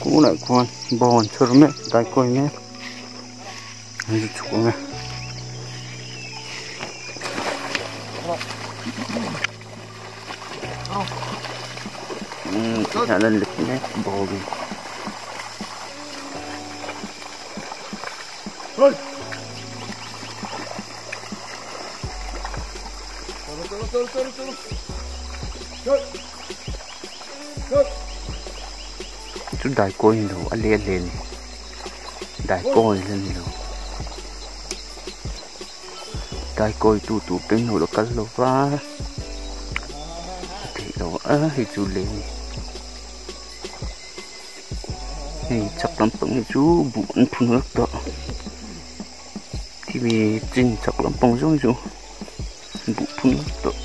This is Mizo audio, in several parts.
Kunah khuan bawng an chhur mek daikawi mek an zu chhuk ang e. Umm tihian an let mek bawng hi. Chu daikawi ni lo a let leh ni daikawi la ni lo daikawi tu tur te an lo kal lo va a theih loh a hei chu lei a ni hei chak lampang hi chu buh an phun vek tawh khimi chin chak lampang zawng hi chu buh phun vek tawh.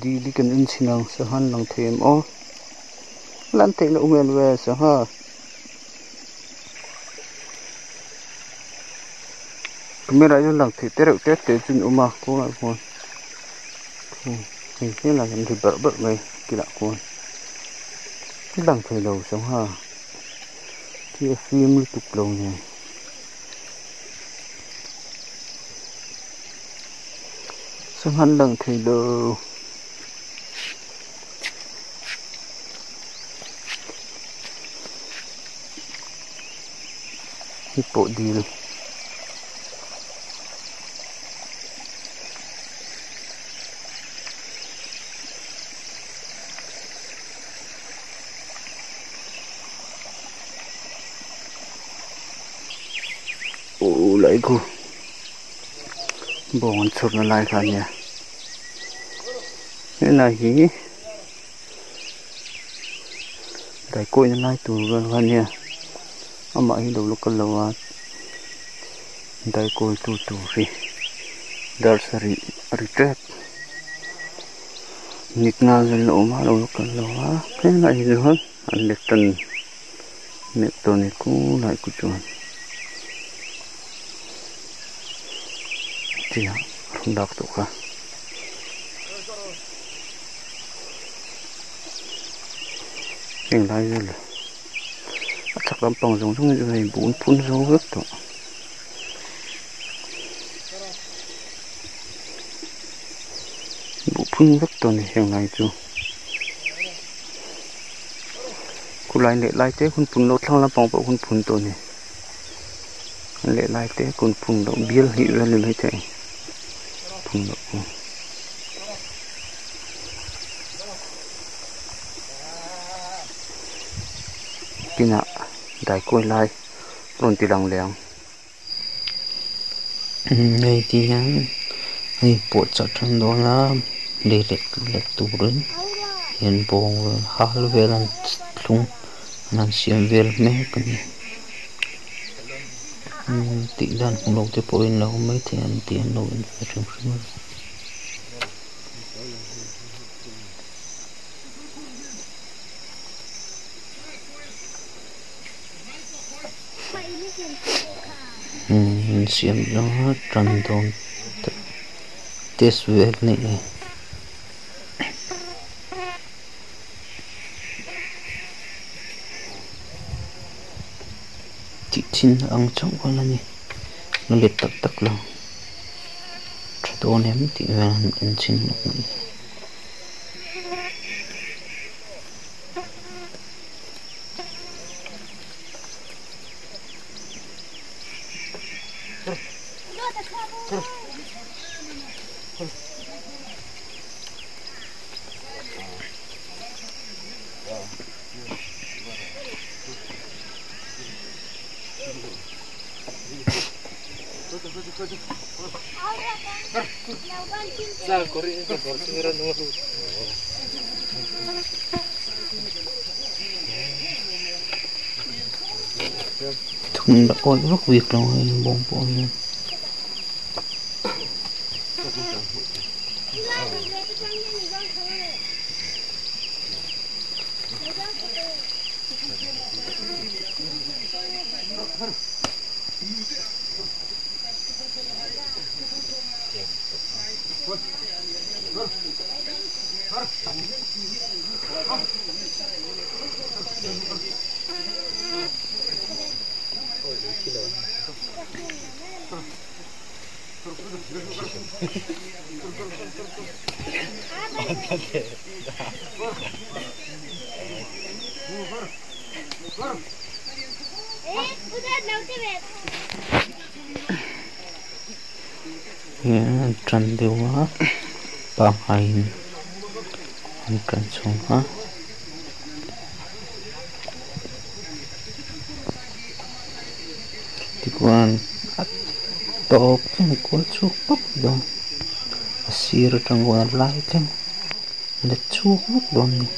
Dil hi kan en chhin ang sangha an lang thei em aw lan theih loh hmel ve sangha. Camera hian lang theih te reuh te te chu an awm a kawngah khuan hei helai an ri barh barh mai kilah khuan lang thei lo sangha khi a fim lutuk lo nen. Sangha an lang thei lo. Hi pawh dil. Aw lai khu bawng an chhurna lai kha a nia helai hi daikawihna lai tur vel kha a nia amah hi lo la kal lo a daikawi tu tur hi dar sarih a ri tep nit nga vel a awm a lo la kal lo a helai hi chuan an let tan. Mek tawh ni ku lai ku chuan tia lak tawh kha. Heng lai vel a chak lampang zawng zawng hi chu hei bun phun zo vek tawh. Buh phun vek tawh a ni heng lai chu. Khulai leh lai te hun phun loh thlang lampang pawh hun phun tawh a ni. Leh lai te kun phun loh bial hnih vel ni maithei phun loh pawh. Kinah daikuai lai rawn ti lang leh ang. Hei ti hian hei pawh chah tan dawn a lei let let turin hian bawng vel hal vel an thlung an han siam vel mek a ni tih dan hmu lo te pawhin lo awm maithei an tih an lo en ve hrim hrim a ni. An siam zawng a tan dawn test vel a ni. Tih chin ang chauh khan a ni la let tak tak lo tha dawn em tih vel an en chhin lawk a ni. Thun la awih vak bik lo a hei bawng pawh hian. Hian an tan deuh a pangngai in an tan chhung a. Tichuan a tawp thleng kual chhuak vak dawn a sir atang khuan a lai thleng let chhuak vak dawn a ni.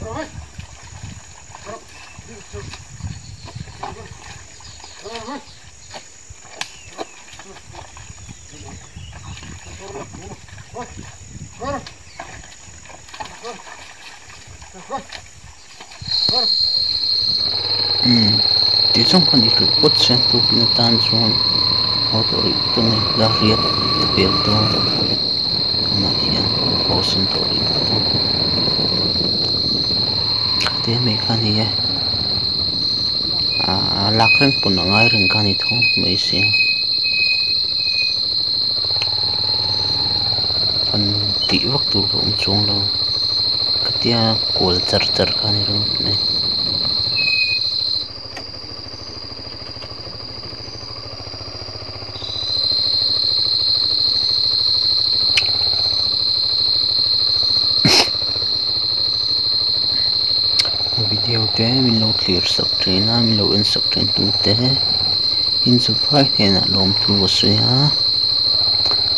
Ti zawng khan i hlui phawt se tukin atan chuan haw tawh rih phawt ang e dar riat a pel tawh tunah hian haw san tawh rih phawt ang khate mai kha a ni e ahh lak reng pawn a ngai reng kha a ni tho mai sia han tih vak tur a awm chuang lo khatia kual char char kha a ni ringawt mai. Video te min lo thlir sak thin a min lo en sak thin tu te in zavai hnenah lawmthu a sawi a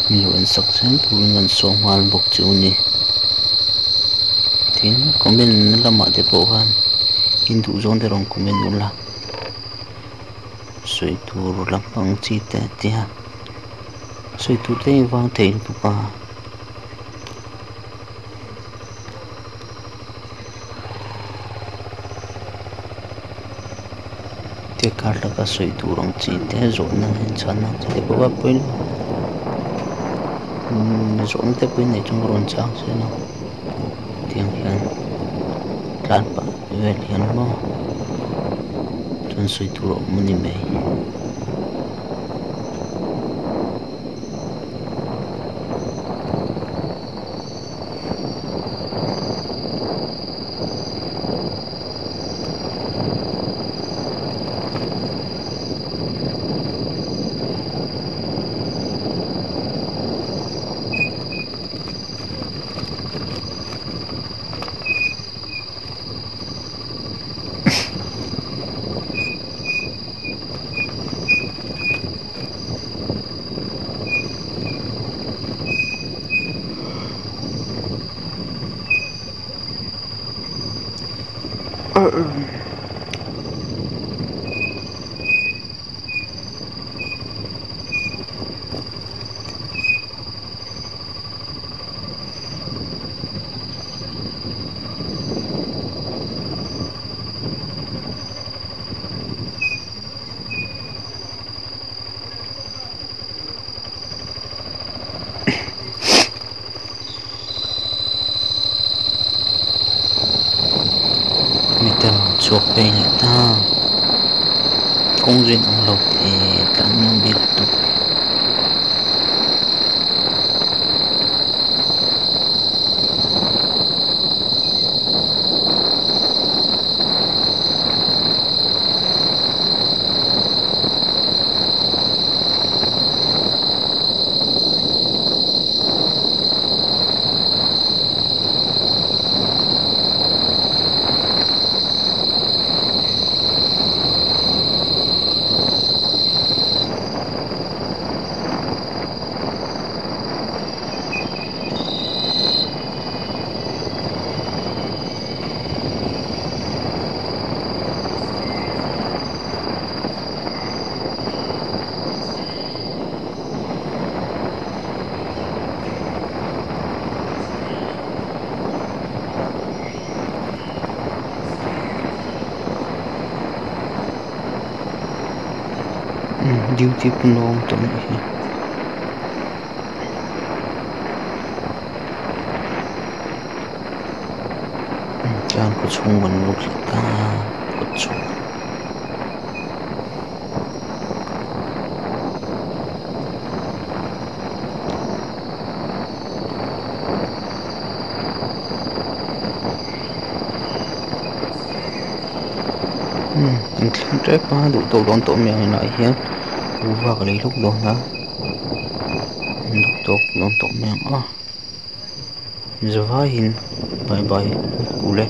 min lo en sak zel turin kan sawm nghal bawk chu a ni tin comment na lamah te pawh khan in duh zawng te rawn comment ula sawi tur lampang chi te tia sawi tur te vang thei lutuk a. Te kar laka sawi tur ang chi te zawhna in chhan ang chi te pawh a pawi lo umm zawhna te pawh in neih chuan ka rawn chhang zel ang tiang hian tlan pah vel hian maw chuan sawi tur a awm a ni mai. Metal chhuak phei leh ta kawng rin ang lo teh tlan nuam bik lutuk. Duty pawh an awm tawh anih hi. Chuan khaw chhung an lut leh ta kawt chhuah. An thleng tep a duh tawk dawn tawh mai ang inah hian kuhva ka lei hlawk dawn a an duh tawk dawn tawh mai ang a zavaiin bye bye kule.